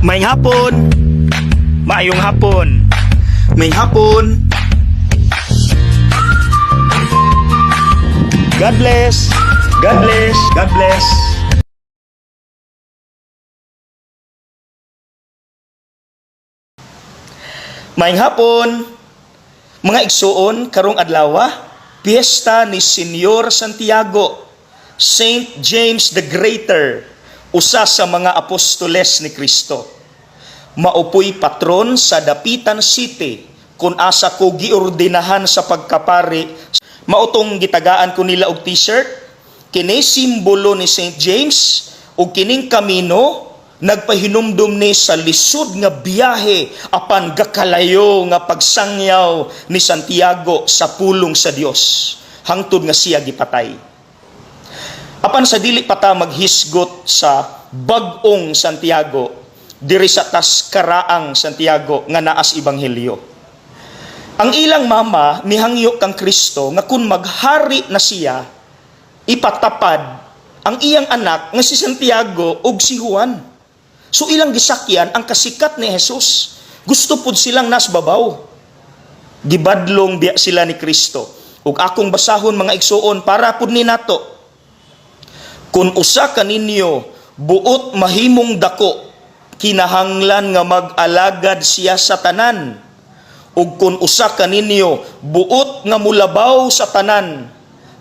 Maayong hapon. Maayong hapon. Maayong hapon. God bless. God bless. God bless. Maayong hapon. Mga igsuon, karong adlaw, piyesta ni Senyor Santiago, Saint James the Greater, usa sa mga apostoles ni Kristo. Maupoy patron sa Dapitan City kung asa ko giordinahan sa pagkapari. Mautong gitagaan ko nila og t-shirt. Kini simbolo ni Saint James ug kining kamino nagpahinumdum ni sa lisod nga biyahe apan gakalayo nga pagsangyaw ni Santiago sa pulong sa Dios hangtod nga siya gipatay. Apan sa dili pa ta maghisgot sa bag-ong Santiago, diri sa tas karaang Santiago nga naas ebanghelyo. Ang ilang mama mihangyo kang Kristo nga kun maghari na siya, ipatapad ang iyang anak nga si Santiago ug si Juan. So ilang gisakyan ang kasikat ni Jesus. Gusto pud silang nasbabaw. Gibadlong biya sila ni Kristo. Ug akong basahon, mga igsuon, para pud ni nato. Kung usa kaninyo buot mahimong dako, kinahanglan nga mag-alagad siya sa tanan. Ug kung usa kaninyo buot nga mulabaw sa tanan,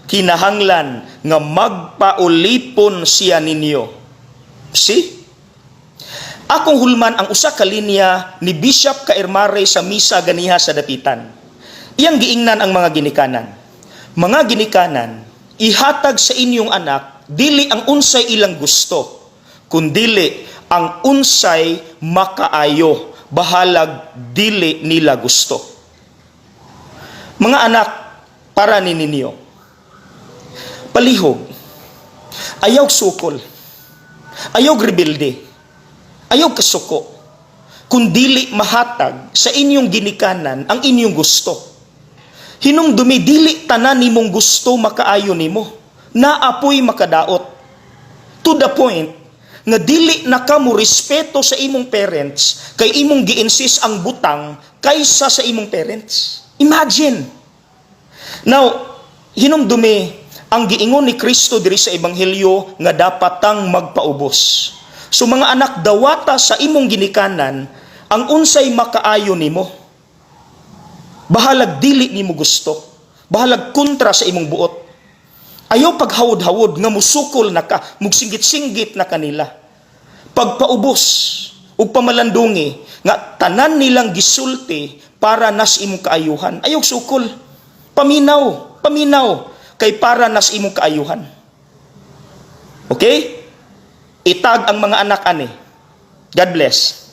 kinahanglan nga magpaulipon siya ninyo. See? Akong hulman ang usa ka linya ni Bishop Kairmare sa misa ganiha sa Dapitan. Iyang giingnan ang mga ginikanan. "Mga ginikanan, ihatag sa inyong anak dili ang unsay ilang gusto, kundili ang unsay makaayo, bahalag dili nila gusto." Mga anak, para ni ninyo. Palihog. Ayaw sukol. Ayaw rebelde. Ayaw kasuko. Kung dili mahatag sa inyong ginikanan ang inyong gusto. Hinumdumi, dili tanan nimong gusto makaayo nimo. Naapoy makadaot. To the point nga dili na ka mo respeto sa imong parents kay imong gi-insist ang butang kaysa sa imong parents. Imagine. Now, hinumdumi ang giingon ni Kristo diri sa ebanghelyo nga dapat tang magpaubos. So mga anak, dawata sa imong ginikanan ang unsay makaayo nimo. Bahalag dili nimo gusto. Bahalag kontra sa imong buot. Ayaw paghawod-hawod nga musukol na ka, mugsinggit-singgit na kanila. Pagpaubos ug pamalandungi nga tanan nilang gisulti para nas imong kaayuhan. Ayaw sukol. Paminaw, paminaw kay para nas imong kaayuhan. Okay? Itag ang mga anak ani. God bless.